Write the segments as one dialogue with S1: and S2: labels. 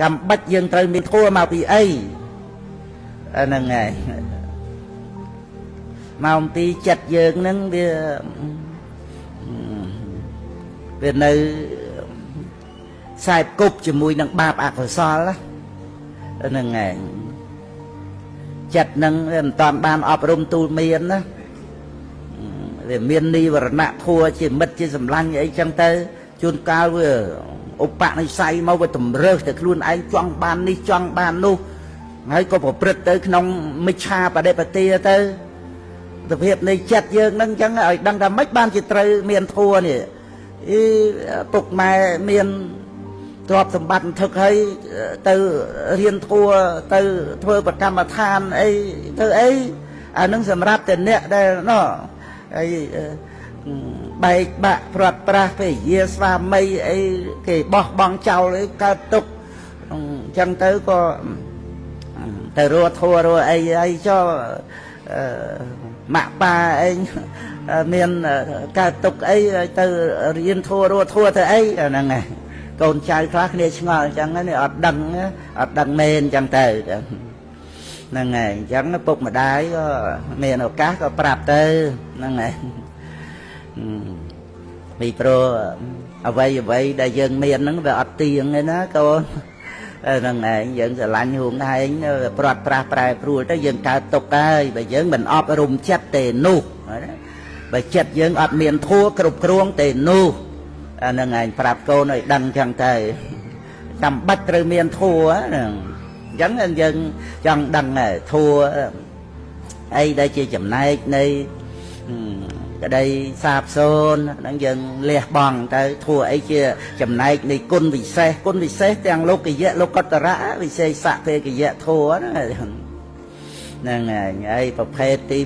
S1: ចាំបាច់យើងត្រូវមានធัวមកពីអីហ្នឹងហើយមកអំពីចិត្តយើងហ្នឹងវានៅខ្សែគប់ជាមួយនឹងបាបអកុសលហ្នឹងឯងចិត្តហ្នឹងវាមិនតាន់បានអប់រំទូលមានណាវាមាននិវរណៈធัวជាមិត្តជាសម្លាញ់អីចឹងទៅជួនកាលវាឧបនិស្ស័យមកវាតម្រើសតែខ្លួនឯងចង់បាននេះចង់បាននោះហើយក៏ប្រព្រឹត្តទៅក្នុងមិច្ឆាបដិបទាទៅសភាពនៃចិត្តយើងហ្នឹងចឹងឲ្យដឹងថាម៉េចបានជាត្រូវមានធัวនេះអីពុកម៉ែមានទ្រព្យសម្បត្តិធឹកហើយទៅរៀនធัวទៅធ្វើប្រកម្មដ្ឋានអីទៅអីអានឹងសម្រាប់តែអ្នកដែលណោះហើយបែកបាក់ព្រាត់ប្រាសភរិយាស្វាមីអីគេបោះបង់ចោលអីកើតទុកអញ្ចឹងទៅក៏ទៅរស់ធัวរស់អីអីចុះម៉ាក់ប៉ាអីមានកើតទុកអីទៅរៀនធัวរស់ធัวទៅអីហ្នឹងឯងកូនចៅខ្លះគ្នាឆ្ងល់អញ្ចឹងនេះអត់ដឹងអត់ដឹងមែនអញ្ចឹងទៅហ្នឹងហើយអញ្ចឹងពុកម្ដាយក៏មានឱកាសក៏ប្រាប់ទៅហ្នឹងហើយពីព្រោះអ្វីអ្វីដែលយើងមានហ្នឹងវាអត់ទៀងទេណាកូនហ្នឹងឯងយើងស្រឡាញ់ហួងហែងព្រាត់ប្រាសប្រែប្រួលទៅយើងកើតទុកហើយបើយើងមិនអប់រំចិត្តទេនោះបើចិត្តយើងអត់មានធัวគ្រប់គ្រងទេនោះអាហ្នឹងឯងប្រាប់កូនឲ្យដឹងចឹងទៅចាំបាច់ត្រូវមានធัวហ្នឹងអញ្ចឹងយើងចង់ដឹងធัวអីដែលជាចំណែកនៃក្តីសាបសូន្យហ្នឹងយើងលះបង់ទៅធัวអីជាចំណែកនៃគុណវិសេសគុណវិសេសទាំងលោកយៈលោកតរៈវិសេសភេកយៈធัวហ្នឹងហ្នឹងហើយប្រភេទទី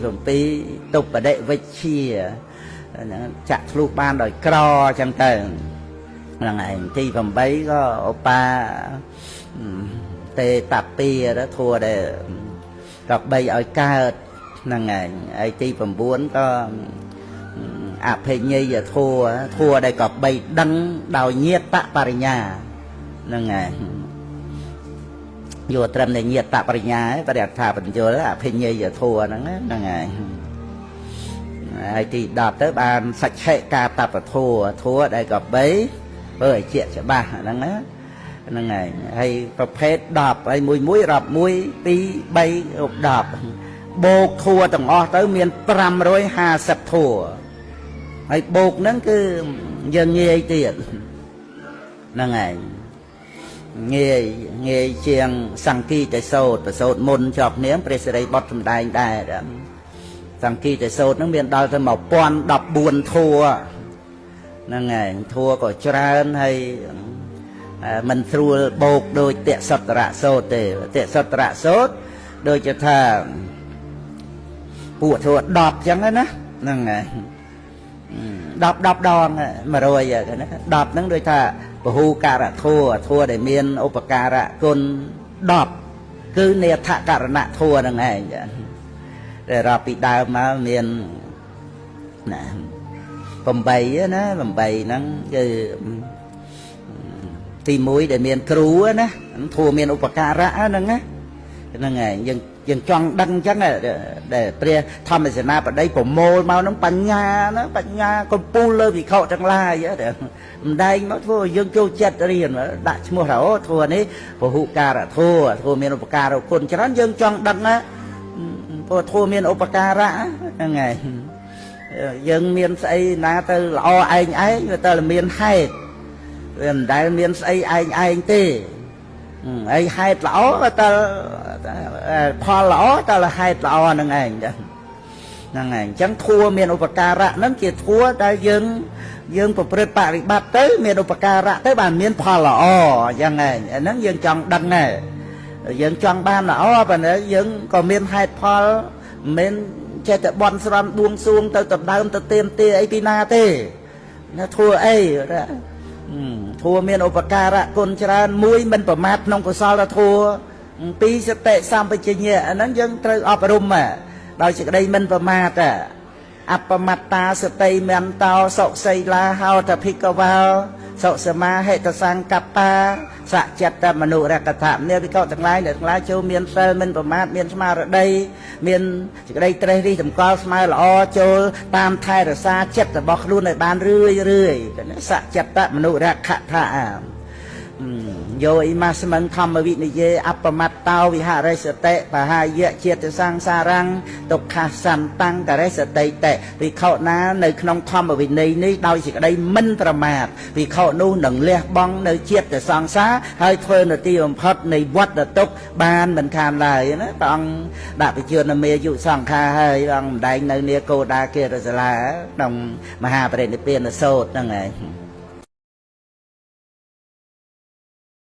S1: 7ទុបដិវិជ្ជាហ្នឹងចាក់ធ្លុះបានដោយក្រអញ្ចឹងទៅហ្នឹងឯងទី8ក៏ឧបាទេតពាធัวដែលដើម្បីឲ្យកើតហ្នឹងឯងហើយទី9ក៏អភិញ្ញយធัวធัวដែលក៏បីដឹងដោយញាតបរិញ្ញាហ្នឹងឯងយកត្រឹមតែញាតបរិញ្ញាបរិថាបញ្យលអភិញ្ញយធัวហ្នឹងហ្នឹងឯងហើយទី10ទៅបានសច្ឆិកាតបធัวធัวដែលក៏បីធ្វើឲ្យជាច្បាស់ហ្នឹងណាហ្នឹងឯងហើយប្រភេទ10ហើយមួយមួយរាប់1 2 3រាប់10បូកធัวទាំងអស់ទៅមាន550ធัวហើយបូកហ្នឹងគឺយើងងាយទៀតហ្នឹងឯងងាយងាយជាងសង្គីតេសោតប្រសូតមុនជាប់គ្នាព្រះសិរីបុត្រសម្ដែងដែរសង្គីតេសោតហ្នឹងមានដល់ទៅ1014ធัวហ្នឹងឯងធัวក៏ច្រើនហើយមិនស្រួលបូកដូចតសតរៈសោតទេតសតរៈសោតដូចជាថាពួកធัว10អញ្ចឹងណាហ្នឹងហើយ10 10ដង100ណា10ហ្នឹងដូចថាពហុការៈធัวធัวដែលមានឧបការៈគុណ10គឺនេថករណធัวហ្នឹងឯងដែលរាប់ពីដើមមកមានណា8ណា8ហ្នឹងគឺទី1ដែលមានគ្រូណាធัวមានឧបការៈហ្នឹងណាហ្នឹងឯងយើងយើងចង់ដឹងអញ្ចឹងដែលព្រះធម្មសេនាបតីប្រមូលមកហ្នឹងបញ្ញាណាបញ្ញាកំពូលលើវិខទាំងឡាយម្ដែងមកធ្វើឲ្យយើងចូលចិត្តរៀនដាក់ឈ្មោះថាអូធัวនេះពហុការធัวធัวមានឧបការៈគុណច្រើនយើងចង់ដឹងណាព្រោះធัวមានឧបការៈហ្នឹងហើយយើងមានស្អីណាទៅល្អឯងឯងវាទៅមានហេតុវាមិនដែលមានស្អីឯងឯងទេអីហេតុល្អក៏តើផលល្អតើហេតុល្អហ្នឹងឯងហ្នឹងឯងអញ្ចឹងធัวមានឧបការៈហ្នឹងជាធัวដែលយើងយើងប្រព្រឹត្តបរិបត្តិទៅមានឧបការៈទៅបានមានផលល្អអញ្ចឹងឯងអាហ្នឹងយើងចង់ដឹងដែរយើងចង់បានល្អប៉ុន្តែយើងក៏មានហេតុផលមិនចេះតែបន់ស្រន់បួងសួងទៅដណ្ដើមទៅទៀមទាអីពីណាទេណាធัวអីធัวមានឧបការៈគុណច្រើនមួយមិនប្រមាទក្នុងកុសលធัวពីរសតិសម្បជញ្ញៈអាហ្នឹងយើងត្រូវអប់រំដោយសេចក្តីមិនប្រមាទអបមត្តាសតិមន្តោសុសីលាហោតភិក្ខវោ សុសមាហិតសង្កប្បាសចិត្តមនុរកថា នេះវិកោទាំងឡាយ អ្នកទាំងឡាយចូលមានសិល មិនប្រមាទ មានស្មារតី មានសេចក្តីត្រេះរិះតម្កល់ស្មើល្អ ចូលតាមថែរក្សាចិត្តរបស់ខ្លួនឲ្យបានរឿយរឿយ សចិត្តមនុរកថា យោអ៊ីម៉ាស្មិងធម្មវិនិយេ អបមត្តោវិហរិសតិ បហាយៈជាតិសង្សារੰទុក្ខសន្តੰករិសតិតិ វិខុណានៅក្នុងធម្មវិន័យនេះដោយសេចក្តីមិនប្រមាទ វិខុនោះនឹងលះបង់នៅជាតិសង្សារ ហើយធ្វើនទីបំផុតនៃវត្តទុក្ខបានមិនខានឡើយណា។ ព្រះអង្គដាក់វិជានមេយុសង្ខារ ហើយព្រះអង្គម្ដែងនៅនាកោដាគារសាលាក្នុងមហាបរិនិព្វានសោតហ្នឹងឯង។